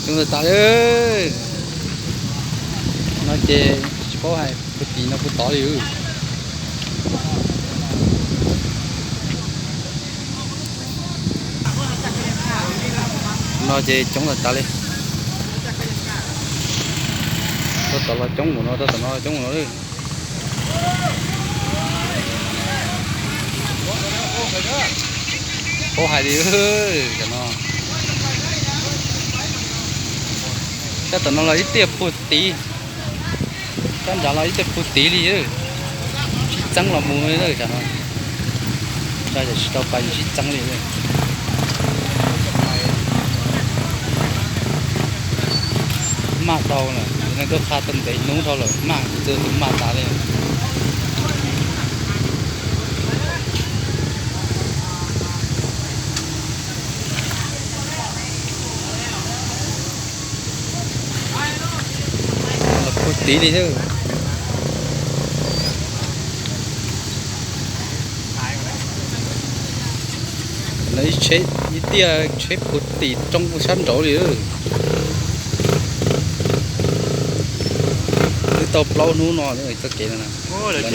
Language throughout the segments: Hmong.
Coob tas tas li. No ces tsis paub hais puag tim no puag tod li. No ces coob tas tas li. Tau tom los coob mus no, tau tom no coob mus no li. Paub hais li, cov no. Sab tom no los ib tiaj puag tid, sab nrad los ib tiaj puag tid li. Sib txeeb los mus li tam no. Tsa yam tsis tau pais sib txeeb li. Maj dhau lawm, neeg tuaj qha tau ntev hnub dhau lawm, maj kuv twb maj tas li. Puag tid li thiab. Lawv ib tiaj tsheb puag tim roob sab nraud li. Twb tau plaub hnub no txoj kev no. Lawv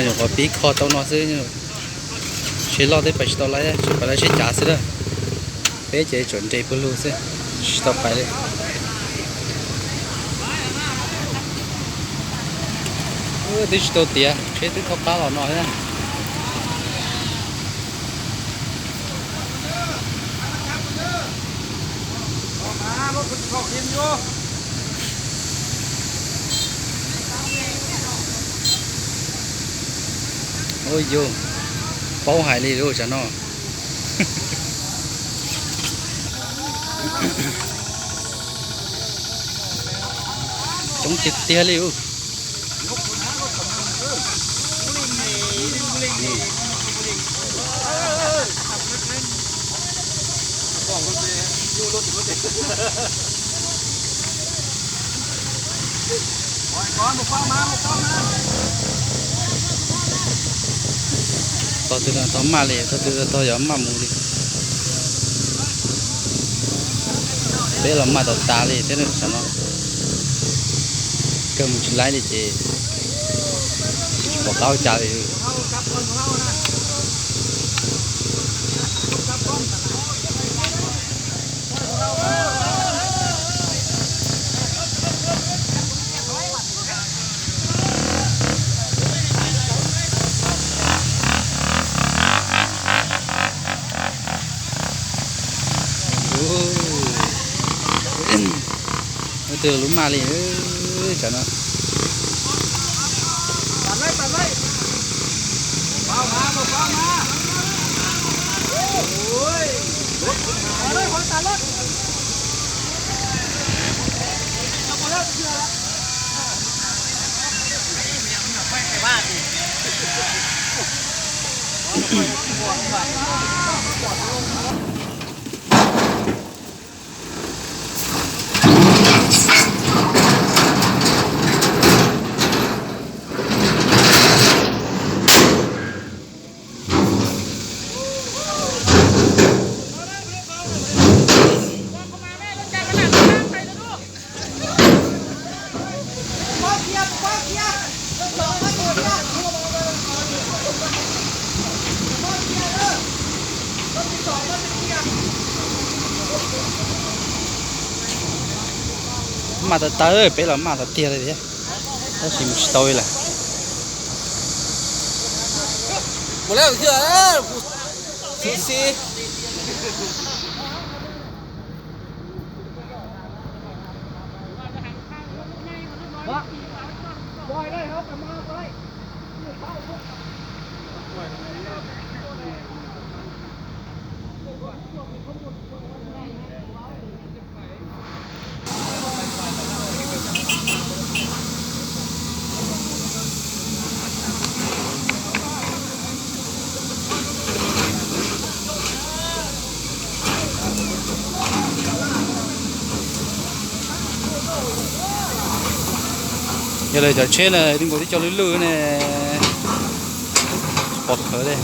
nyuam qhuav pib kho tau no xwb. Tsheb loj twb pais tsis tau lawm, tsuas pais lawv tsheb cav xwb na. Peb ces tsuas nres pawg lug xwb, tsis tau pais li. Twb tsis tau tiav, tsheb twb thaub qab los no thiab. Ua yus paub hais li lub tsam no. Coob tiag tiag li. Tog twg tog maj li, tog twg tog yuav maj mus li. Peb los maj tas tas li thiab no. Kawg mus tsis laib li ces tsis pom qab ua cas li. Twg lub maj li, tsam no. Maj tas tas, peb los maj tas tiag li thiab. Tab sis mus tsis tau li lawm. Yog lawv cov tsheb na, twb nkaus twb coj lwj lwj ne, tsis pom khawv li.